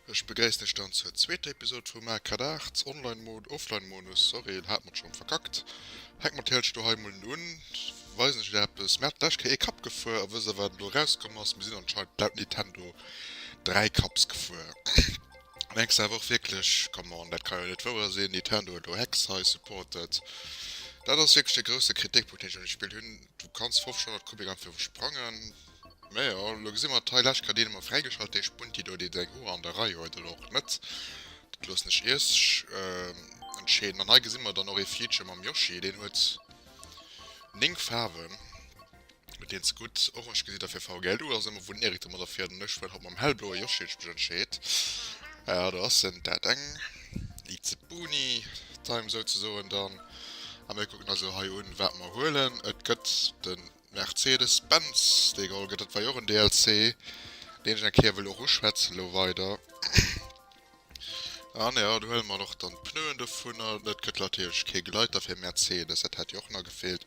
Ech begréissen iech dann zur zweeter Episode vu Mario Kart 8, Online Mode, Offline Modus, sorry, hat mer schon verkackt. Hänkt mer d'Hälscht do hei mol un, weisen ech iech eppes. Mir haten d'lescht Kéier ee Cup gefuer a wësst der wat elo erauskomm ass? Mir sinn anscheinend laut Nintendo 3 Cups gefuer. An enks awer och wierklech, come on, dat ka jo net wouer sinn, Nintendo huet elo Hacks hei supported. Dat ass wierklech de grousse Kritikpunkt deen ech un dem Spill hunn, du kanns 500 Kubik einfach iwwersprangen. Mä jo, elo gesi mer d'hei lescht Grad een emol fräigeschalt, dee Spunti do, dee seng Hoer an der Rei huet oder och net, dat loossen ech iech entscheeden. An hei gesi mer dann och ee Feature mam Yoshi, deen huet 9 Faarwen, huet deen ze gutt. Orange gesitt der fir VGLU ass ëmmer wou den Eric domadder fiert an ech fueren haut mam hellbloe Yoshi, hunn ech mech entscheet. Ja, do ass en, dat eng It's a Boony Time souzesoen dann. A mir kucken eis elo hei un, wat mer huelen. Et gëtt de Mercedes Benz dee geholl gëtt. Dat war jo och en DLC, deen ech eng Kéier wëll och uschwätzen elo weider. An jo, do huele mer och dann d'Pneuen dovunner. Et gëtt natierlech kee Gleiter fir Mercedes, dat hätt jo och nach gefeelt.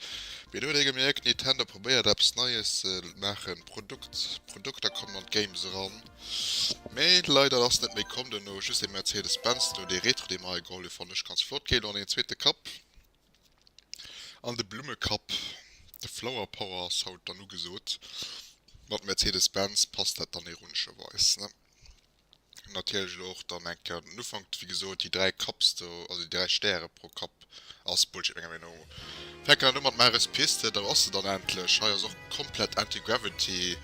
Mee do huet ee gemierkt, Nintendo probéiert eppes Neies ze maachen, Produkt, Produkter kommen an d'Games eran. Mee leider ass net méi komm duerno, just dee Mercedes Benz do, dee Retro dee mer hei geholl hunn, fannen ech ganz flott. Geet elo an een zweete Cup. An de Blummekapp, de Flower Power ass haut dann ugesot. Mat Mercedes Benz passt dat dann ironescherweis, ne? Natierlech elo och dann eng Kéier den Ufank, wéi gesot, déi 3 Cups do, also déi 3 Stäre pro Cup ass Bullshit menger Meenung no. Fänken dann u mat Maris Piste, do ass se dann endlech. Hei ass och komplett Anti-Gravity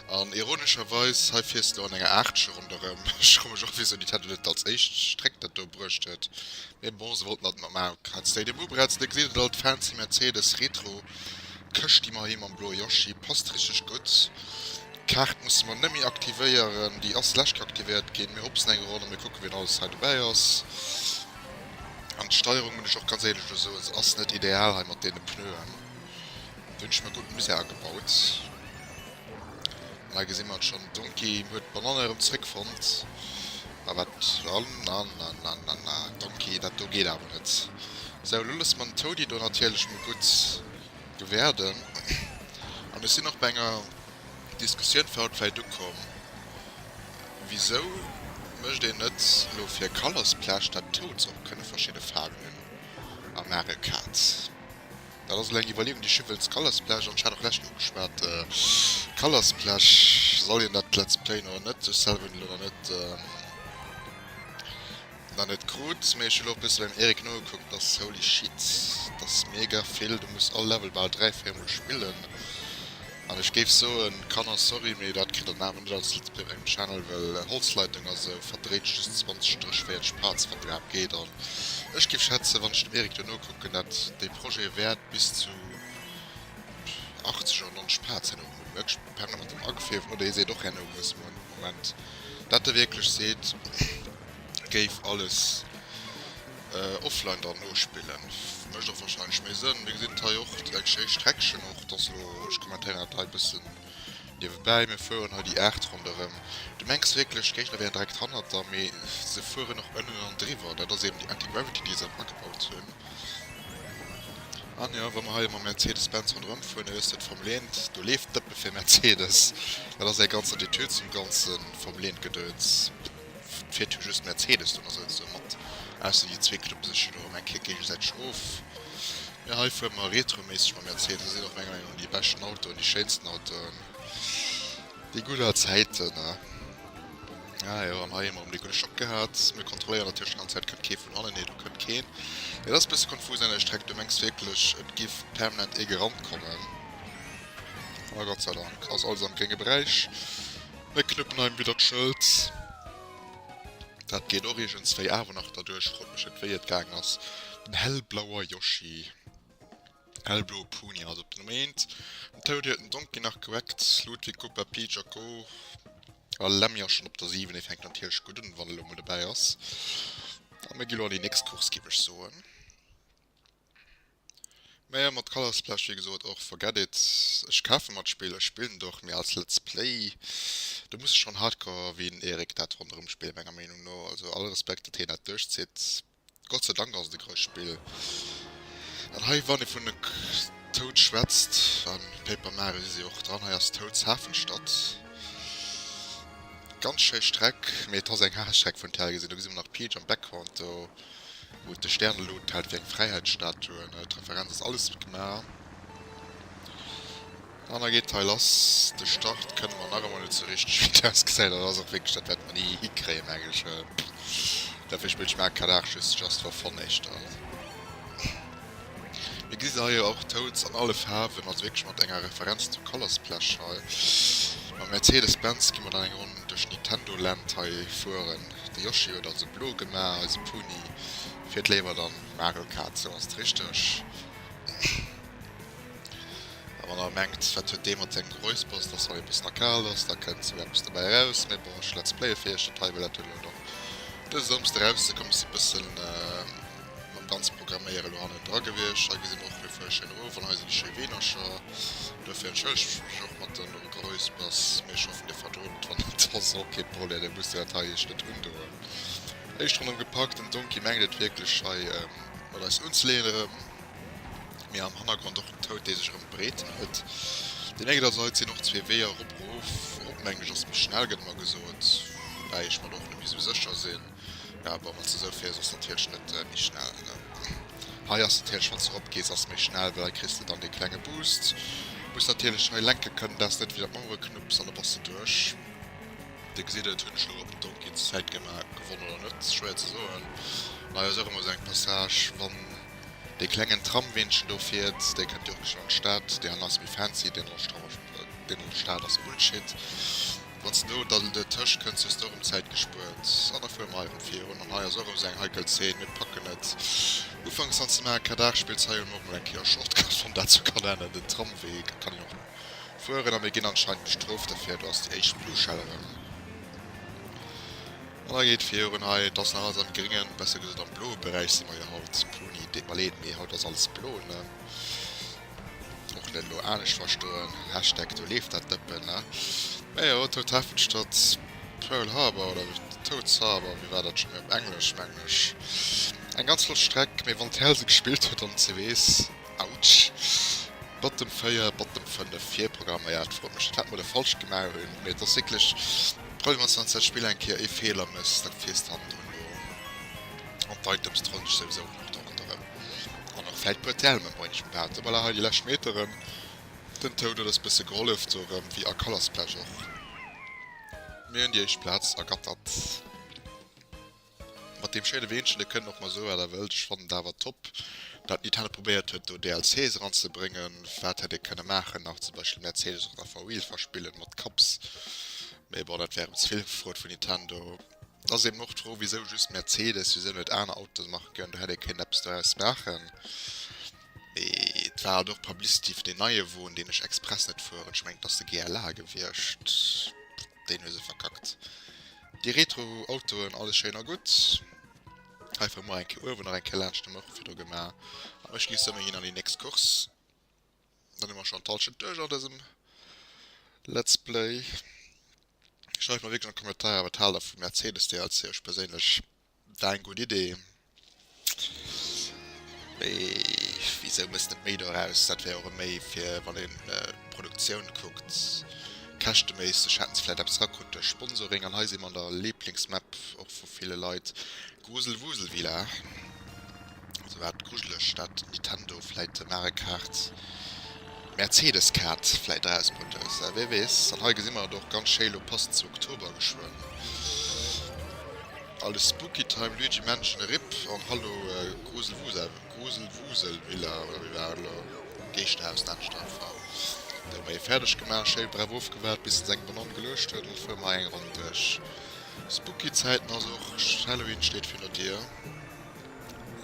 an ironescherweis, hei fiers de elo an enger Aachtche ronderëm. Ech froe mech och, wisou Nintendo net als éischt Streck dat do bruecht huet. Mee bon, se wollten dat mat Mario Kart Stadium ubretzen. Dir gesitt et alt, fancy Mercedes Retro Këscht déi mer hei hu mam bloe Yoshi, passt richteg gutt. D'Kaart musse mer net méi aktivéieren, déi ass lescht Kéier aktivéiert ginn. Mir hopsen eng Ronn a mir kucken wien alles hei dobäi ass. An d'Steierung muss ech och ganz éierlech elo soen, se ass net ideal hei mat deene Pneuen. Do hunn ech mer gutt Misär agebaut. An hei gesi mer et schonn, Donkey huet d'Bananne erëm zréckfonnt. A wat, oh na na na na na, Donkey, dat do geet awer net. Sou, elo loosse mer den Toady do natierlech mol gutt gewäerden. An ech sinn och bei enger Diskussioun fir haut vläicht ukomm, Wisou mécht een net elo fir Color Splash, dat d'Toads och kënne verschidde Faarwen hunn a Mario Kart? Dat ass elo eng Iwwerleeung, déi ech hu wëlls. Color Splash, an ech hat och lescht ugeschwat, Color Splash, soll een dat Let's Playen oder net? Ech selwer hunn elo nach net, nach net krut, mee ech hu lo och e bësse beim Eric nogekuckt, dass holy shit, dat ass mega vill, du muss all Level bal 3, 4 mol spillen. An ech géif soen, Kanner, sorry, mee dat kritt der den Awer net als Let's Play op engem Channel, well Holzleitung a sou verdréit just 20, 30, 40 Parts, wann et iwwerhaapt geet. An ech géif schätzen, wann ech dem Eric do nokucken, dat dee Projet wäert bis zu 80 oder 90 Parts herno hunn. Wierklech permanent mat dem agefierft, oder hie seet och herno, muss Moment, dat e wierklech seet, géif alles. Offline dann nospillen mecht och wahrscheinlech méi Sënn. Mir gesinn et hei och, eng schéi Streckchen och. Et ass elo, ech kommentéieren dat hei e bëssen niewebäi, mir fueren hei déi 8 ronderëm. Du mengs wierklech d'Géigner wären direkt hannert der, mee se fueren och ënnen an driwwer. Dat ass eben déi Anti-Gravity déi se erëm agebaut hunn. An jo, wa mer hei mam Mercedes-Benz ronderëm fueren, da hues de d'Formel 1, do leeft d'Dëppe fir Mercedes. Dat ass eng ganz Attitude zum ganze Formel 1 Gedöns. Fiert jo just Mercedes do nach souzesoe mat, ausser déi zwee kloppe sech jo do erëm eng Kéier géigesäiteg of. Mee hei fuere mer retroméisseg mam Mercedes, dat sinn och menger Meenung no déi beschten Autoen, déi schéinsten Autoen, déi gutt al Zäiten, ne? Ah jo, an hei hu mer erëm dee gudde Schock gehat. Mir kontrolléieren natierlech déi ganz Zäit, kënnt kee vun hannen? Nee, do kënnt keen. Et ass e bësse konfus an der Streck, du mengs wierklech, et giff permanent ee gerannt kommen. A Gott sei Dank ass alles am grénge Beräich. Mir knuppen hei widder d'Schëld. Dat geet och iergendswéi awer nach derduerch. Frot mech net wéi et gaang ass. Den hellblauer Yoshi. Hellbloe Puni ass op der Nummer eent. Den Toady huet den Donkey nach geweckt. Ludwig, Koopa, Peach a Co. A Lemmy ass schonn op der 7. Dee fänkt natierlech gutt un, wann e lo mol dobäi ass. A mir gi lo an déi nächst Course, géif ech soen. Mä mat Color Splash wéi gesot och forget it. Ech kafe mer d'Spill, ech spillen et och, mee als Let's Play, do muss de schonn hardcore wéi den Eric dat ronderëm spillen, menger Meenung no. Also all Respekt dat hien dat duerchzitt. Gott sei Dank ass et e grousst Spill. An hei wann ee vun de Toads schwätzt, an Paper Mario si se jo och dran, hei ass Toads Hafenstadt. Ganz schéi Streck, mee et ass eng haart Streck vun Tel gesinn. Do gesi mer nach d'Peach am Background do, wou et de Sternelut hält wéi eng Fräiheitsstatue. D'Referenz ass alles gemaach. An da geet hei lass. De Start kënne mer nach ëmmer net sou richteg, wéi et ausgesäit. Dat ass och wierklech, dat wäerte mer ni hikréien, meng ech. Dofir spillt ech Mario Kart 8 just just for fun éischter. Mir gesi se hei jo och Toads an alle Faarwen, also wierklech mat enger Referenz zu Color Splash hei. Mam Mercedes Benz gi mer dann eng Ronn duerch Nintendo Land hei fueren. De Yoshi huet also blo gemaach, eise Puni fiert léiwer dann Mario Kart, sou ass et richteg. A wann der mengt, wat huet dee mat sengem Geräuspers, dass wann ee bëssen erkaalt ass, da kënnt sou eppes dobäi eraus. Mee bon, ech let's playe fir iech dat hei, well dat huet elo nach dëse Samsde erauszekomm. Ech si bëssen mam ganze Programméiere lo hannendra gewiescht. Hei gesi mer och, mir fuere schéin erof an hei sinn déi schéi Weenercher. Duerfir entschëllegt ech mech och mat den Geräuspers, mee ech hoffen dir verdroen et. Wann net, ass och kee Problem, dir musst jo dat hei iech net undoen. Éischt Ronn ëmgepackt, den Donkey mengt et wierklech hei mat eis unzeleeën erëm. Mee am Hannergrond och den Toad dee sech erëm breet hëlt. Dir mierkt also, hei sinn och zwee Weeër, erop, erof. Erop mengen ech ass méi schnell, gëtt ëmmer gesot, woubäi ech mer do och net méi sou sécher sinn. Ja bon, wann s de esou fiers ass natierlech net méi schnell ne. Hei ass natierlech wann s de erop gees ass méi schnell, well hei kriss de dann dee klenge Boost. Muss natierlech hei lenke kënnen, dat ass net wéi dat Mauereknupps an da bass de duerch. Dir gesitt et, hunn ech elo op den Donkey Zäit gemaach, gewonn oder net, schwéier ze soen. Hei ass och ëmmer esou eng Passage, wann dee klengen Tramweenchen do fiert, dee kënnt jo och geschwënn an d'Stad, deen ass méi fancy, deen an der Stad ass Bullshit. Wann s de do dann dertëscht kënns, hues de och erëm Zäit gespuert. An da fuere mer hei erëm virun. An hei ass och erëm esou eng heikel Zeen, mir packen et. Ufanks wann s de Mario Kart 8 spills, hei hu mer och mol eng Kéier e Shortcut, wann dat sou kann nennen, den Tramwee kann een och fueren a mir ginn anscheinend bestrooft derfir. Do ass déi éischt Blue Shell erëm. An da geet virun hei, et ass nach alles am gréngen, besser gesot am bloe Beräich si mer jo haut. Puni, deet mer leed, mee haut ass alles blo, ne? Och net elo anescht verstoen, Hashtag do leeft dat Dëppen, ne? Mä jo, Toad Hafenstadt, Pearl Harbor oder Toad's Harbor, wéi war dat scho méi op Englesch, mengen ech. Eng ganz flott Streck, mee wann d'Häll se gespillt huet an se weess, autsch, Bottom 4, Bottom 5 virprogramméiert, frot mech net wat mer do falsch gemaach hunn, mee et ass wierklech, Problem ass wann s de dat Spill eng Kéier ee Feeler méchs, da fiers de hannendrun no an d'Items trollen dech souwisou och nach do ronderëm. An och vläit puer Thermen bréngen ech behaapten. Voilà, hei déi lescht Meteren. Den Toad huet eis bësse gehollef do erëm, wéi a Color Splash och. Mir hunn déi éischt Plaz ergattert. Mat deem schéine Weenchen. Dir kënnt och mar soe wat der wëllt, ech fannen et awer top, dat Nintendo probéiert huet do DLCs eranzebréngen. Wat hätt ee kënne maachen nach? Zum Beispill Mercedes och nach for real verspillen mat Cups. Mee bon, dat wär erëm ze vill gefrot vun Nintendo. Et ass eben och d'Fro, wisou just Mercedes, wisou net aner Autosmarken, do hätt ee kéinten eppes doraus maachen. Mee et war halt och Publicity fir deen neie Won, deen ech express net fueren. Ech mengen, et ass de GLA gewiescht, deen hu se verkackt. Déi Retro-Autoen, alles schéin a gutt. Hei fuere mer eng Kéier uewen nach eng Kéier laanscht, hu mer och virdru gemaach. A ech géif soen, mir ginn an déi nächst Course. Dann hu mer schonn d'Hallschent duerch an dësem Let's Play. Schreift mer wierklech an d'Kommentarer wat haalt der vum Mercedes DLC. Ech perséinlech war eng gutt Idee, mee wisou mëss net méi doraus? Dat wär och e méi fir wann een d'Produktioun kuckt. Käschteméisseg hätten se vläit eppes erakrut duerch Sponsoring. An hei si mer an der Liblingsmap och vu ville Leit, Gruselwuselvilla. Also war et grujeleg dat Nintendo vläit de Mario Kart Mercedes Kart vläit erausbruet huet, wee weess. An hei gesi mer et och ganz schéi lo passend zu Oktober geschwënn. Alles Spooky Time, Luigi Mansion RIP an Hallo Gruselwusel Gruselwuselvilla oder wéi war et elo, Geeschterhaus nennt ech et einfach. Do hu mer ee fäerdeg gemaach, schéi brav ofgewaart bis en seng Banann geluecht huet an da fuere mer hei eng Ronn duerch. Spooky Zäiten ass och, Halloween steet virun der Dier.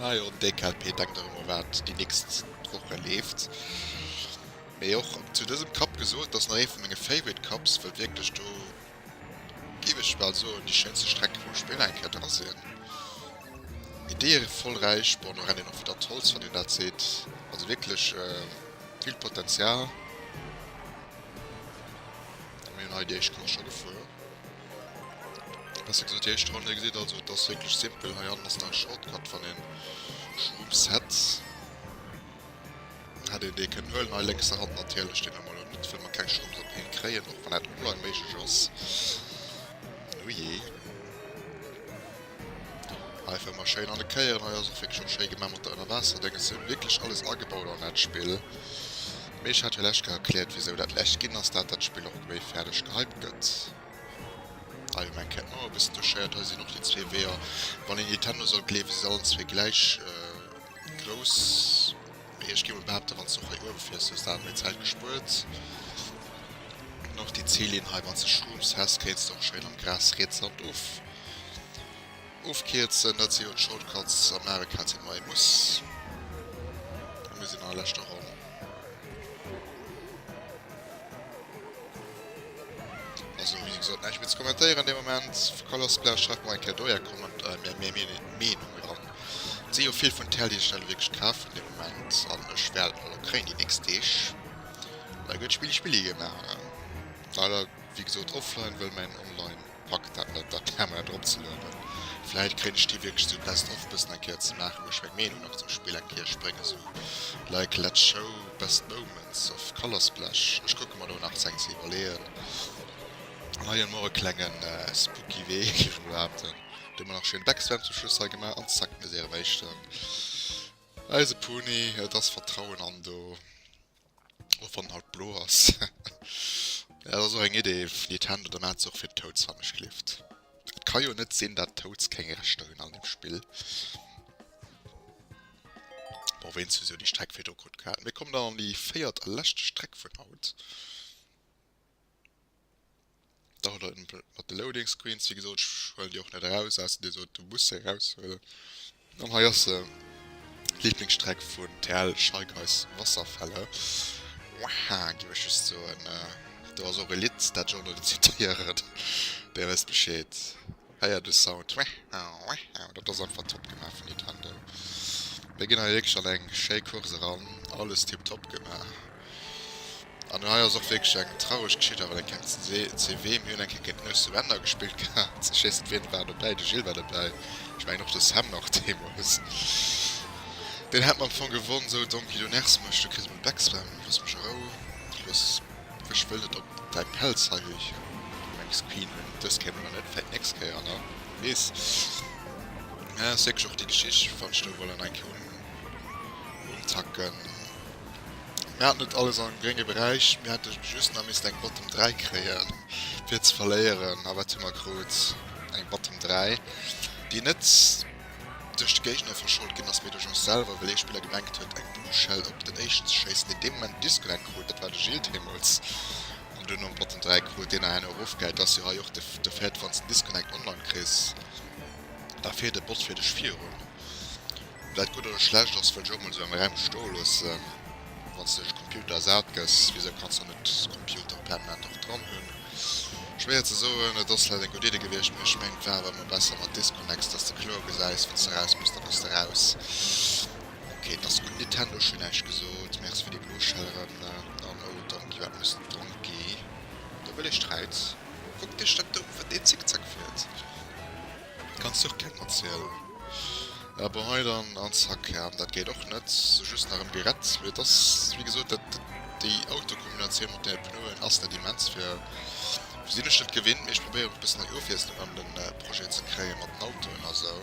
Ah jo, den DKLP denkt och ëmmer wat déi nächst Woche leeft. Mee och zu dësem Cup gesot, dat ass nach ee vu menge Favorite Cups, well wierklech do, géif ech bal soen, déi schéinste Strecke vum Spill eng Kéier dra sinn. Ideeëvollräich, bon do rennt een och widder d'Holz wann een dat seet, also wierklech vill Potenzial. A mir hunn hei déi éischt Course scho gefuer. Besser gesot déi éischt Ronn. Dir gesitt also et ass wierklech simpel. Hei hannen ass nach e Shortcut wann een Shrooms hätt. Hätt een dee kënnen huelen. Hei lénks der Hand natierlech, deen hu mer elo net, well mer keng Shrooms op heen kréien, och wann dat online méiglech ass. Ujee. Hei fuere mer schéin an de Kéieren. Hei ass och wierklech och schéi gemaach mat der Ënnerwaasserdénges. Se hunn wierklech alles agebaut an dat Spill. Mee ech hat jo lech erkläert wisou dat lech ginn ass, dat dat Spill och méi fäerdeg gehypt gëtt. Hei hu mer eng Kéier d'Mauer e bëssen duerchschéiert. Hei sinn och déi zwee Weeër. Wann een Nintendo soll gleewen, si se allen zwee gläich grouss. Mee ech géif mol behaapten, wann s de och hei uewe fiers, hues de awer méi Zäit gespuert. An och déi Zillinn hei, wann s de Shrooms häss, kéints de och schéin am Gras riets an of ofkierzen. Dat si jo d'Shortcuts am Mario Kart sinn ëmmer ee Muss. A mir sinn an der leschter Ronn. Also wéi gesot, näischt méi ze kommentéieren dee Moment. Color Splash, schreift mol eng Kéier do är Komment, äh, är Meenung eran. Et si jo vill vun Tell déi sech dat elo wierklech kafen dee Moment an ech wäert et elo kréien déi nächst Deeg. Da gëtt Spilli Spilli gemaach, ne? Leider wéi gesot offline, wëll mäin Online packt dat net, dat permanent eropzelueden. Vläit kréien ech déi wierklech sou Best of bëssen eng Kéier ze maachen, wou ech meng Meenung nach zum Spill eng Kéier spréngen, sou like let's show best moments of Color Splash. Ech kucke mer do nach eng ze iwwerleeën. An hei hunn mer och e klenge spooky Wee, géif ech mol behaapten. Do hu mer nach schéin Backspam zum Schluss hei gemaach an zack, mir si erëm Éischten. Eise Puni, et ass Vertrauen an do. Och wann en haut blo ass. Dat ass och eng Idee vun Nintendo, da maacht se och fir d'Toads wann ech gelift. Et ka jo net sinn dat d'Toads keng Rechter hunn an dem Spill. Bon, wéinst hu se jo déi Streck virdru krut gehat. Mir kommen dann an déi véiert a leschte Streck vun haut. Dauert et mat de Loading Screens, wéi gesot, ech huelen déi och net eraus, ausser dir sot du muss se eraushuelen. An hei ass se, d'Liiblingsstreck vun TL, Shy Guys Wasserfälle. Waha, géif ech just soen. Do ass och e Lidd, dat ech och net zitéieren, dir wësst Bescheed. Héiert de Sound, Waha, waha, dat ass einfach top gemaach vun Nintendo. Mir ginn hei wierklech an eng schéi Course eran, alles tiptop gemaach. An hei ass och wierklech eng traureg Geschicht, awer eng kleng CW. Mir hunn eng Kéier géint No Surrender gespillt gehat. Ech weess net, wien war dobäi, de Gilles war dobäi, ech mengen och de Sam nach deemools. Deen hat mer am Fong gewonn, sou Donkey, du nervs mech, du kriss emol Backspam, looss mech a Rou, looss, ech wëll net op däi Pelz hei meng Screen hunn, dës Kéier mol nach net, vläit d'nächst Kéier, ne, weess. Mä ass wierklech och déi Geschicht, wann ech do wollen eng Kéier untacken. Mir haten net alles am grénge Beräich, mir hätte just nach missten eng Bottom 3 kréien, fir ze verléieren. A wat hu mer krut? Eng Bottom 3, déi net duerch de Géigner verschold ginn ass, mee duerch ons selwer, well ee Spiller gemengt huet, eng Blue Shell op den éischten ze schéissen, deen dee Moment Disconnect krut, dat war de Gilles deemools, an duerno eng Bottom 3 krut, deen herno erofgehäit ass. Jo hei och de Fait, wann s de Disconnect online kriss, da fiert e Bot fir dech virun. Ob dat gutt oder schlecht ass, wëll ech och mol esou am Raum stoe loossen. Wann s de duerch e Computer ersat gëss, wisou kanns de dann net de Computer permanent och dran hunn? Schwéier ze soen. Et ass vläicht eng gutt Idee gewiescht, mee ech mengen et war awer ëmmer besser mat Disconnects, dass de kloer gesäis, wann s de raus bass, da bass de raus. Ok, et ass gutt Nintendo, ech hunn näischt gesot. Merci fir déi blo Schell erëm. An oh Donkey, wat muss den Donkey? Do wëll ee Sträit. Kuckt iech dat do un, wat deen Zickzack fiert. Kanns du och kengem erzielen. Ja bon hei dann an zack, ja dat geet och net, sou just nach erëm gerett, mee et ass wéi gesot dat déi Autokombinatioun mat deene Pneuen ass net immens fir sinn ech net gewinnt, mee ech probéieren och bëssen hei Ofwiesslung an den Projet ze kréien mat den Autoen a sou.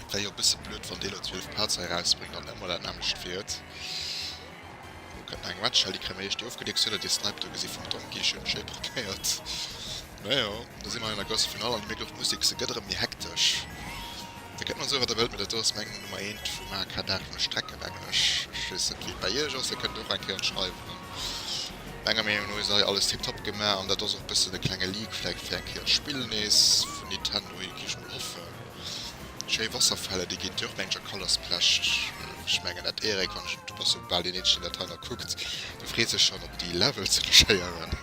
Et wär jo e bësse blöd wann dee lo 12 Parts hei erausbréngt an ëmmer dat nämmlecht fiert. Do kënnt nach eng Red Shell, déi kréie mer éischt déi ofgedéckt. Huet der dee Snipe do gesi vum Donkey? Ech hunn et schéi probéiert. Naja, da si mer an der grousser Finale an dir mierkt och, d'Musek, se gëtt erëm méi hektesch. Dir kënnt mer soen, wat der wëllt, mee dat do ass meng Nummer eent vu Mario Kart 8 vun de Strecken, mengen ech. Ech weess net, wéi et bei iech ass, dir kënnt och eng Kéier schreiwen. Menger Meenung no hu se hei alles tiptop gemaach an dat ass och e bëssen e klenge Leak vläicht fir eng Kéier d'Spill nees vun Nintendo, géif ech mol hoffen. Schéi Wasserfälle, déi ginn dir och mengen ech a Color Splash. Ech mengen dat Eric, wann ech, du bass jo bal deen eenzegen, deen dat hei nach kuckt, du frees dech schonn op déi Level ze logéieren.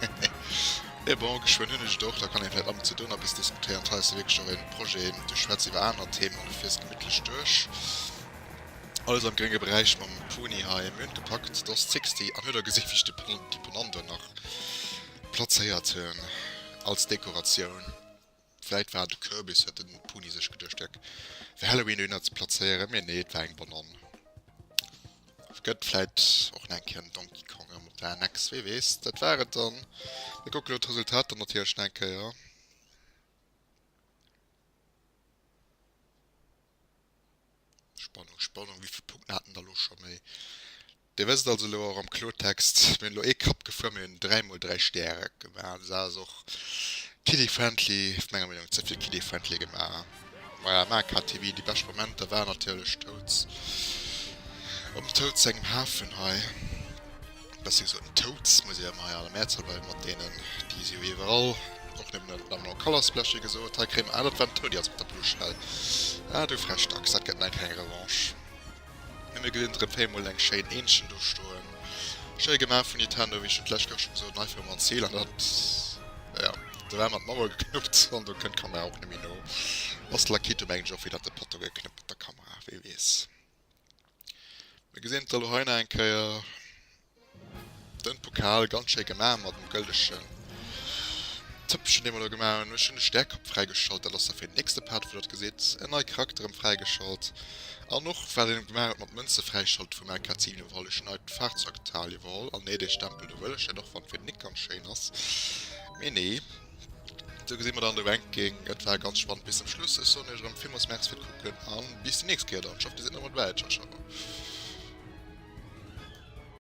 Mee bon, geschwënn hunn ech et och, da kann een vläit ab und zu do nach e bëssen diskutéieren. Hei ass jo wierklech och en Projet, du schwätz iwwer aner Themen an du fiers gemittlech duerch. Alles am grénge Beräich mam Pony hei. Mir hunn et gepackt, et ass 60 an huet der gesi wéi ech déi Banann do nach plazéiert hunn als Dekoratioun. Vläit war et e Kürbis, huet den Puni sech geduecht, Dirk, fir Halloween dohinner ze plazéieren. Mee nee, et war eng Banann. Gëtt vläit och nach eng Kéier en Donkey Kong erëm op der NX, wee weess. Dat war et dann. Mir kucke lo d'Resultater natierlech nach eng Kéier. Spannung, Spannung, wéi vill Punkten hat en da lo scho méi? Dir wësst also elo och am Klotext, mir hunn elo ee Kapp gefuer, mir hunn 3 mol 3 Stäre gemaach. Dat ass och kiddie-friendly, menger Meenung ze vill kiddie-friendly gemaach. Maja, Mario Kart TV, déi bescht Momenter waren natierlech Toads, um Toads sengem Hafen hei, besser gesot den Toads, muss ee ëmmer hei an der Mehrzahl bleiwen mat deenen, déi si jo iwwerall, och nëmmen am no Color Splashy gesot. Hei kréie mer, ah dat war den Toadie also mat der Blue Shell, ah du Frechdachs, dat gëtt nach eng kleng Revanche. Mee mir gesinn erëm véiermol eng schéin Eenchen do stoen. Schéi gemaach vun Nintendo, wéi ech schon d'lescht Kéier schon gesot hunn. Hei fuere mer an d'Zil an dat, jo, do war mer d'Mauer geknuppt an do kënnt d'Kamera och net méi no. Ass de Lakito mengen ech och widder de Potto geknuppt mat der Kamera, wee weess. Mir gesinn et elo hei nach eng Kéier. Den Pokal ganz schéi gemaach mat dem gëldeschen Tëppchen dee mer do gemaach hunn. Ech hunn de Stärkapp fräigeschalt, dat ass da fir den nächste Part wou der dat gesitt. En nei Charakter erëm fräigeschalt an och wat een gemaach huet mat Mënze fräischalte vum LK7 iwwerholl. Ech hunn hei d'Fahrzeugtal iwwerholl an nee dee Stempel do wëll ech net, och wann fir den Nick ganz schéin ass, mee nee. Sou gesi mer dann de Ranking. Et war ganz spannend bis zum Schluss. Ech soen iech erëm villmools Merci fir d'Kucken an bis déi nächst Kéier dann. Ech hoffen dir sidd nach mat dobäi. Ciao ciao.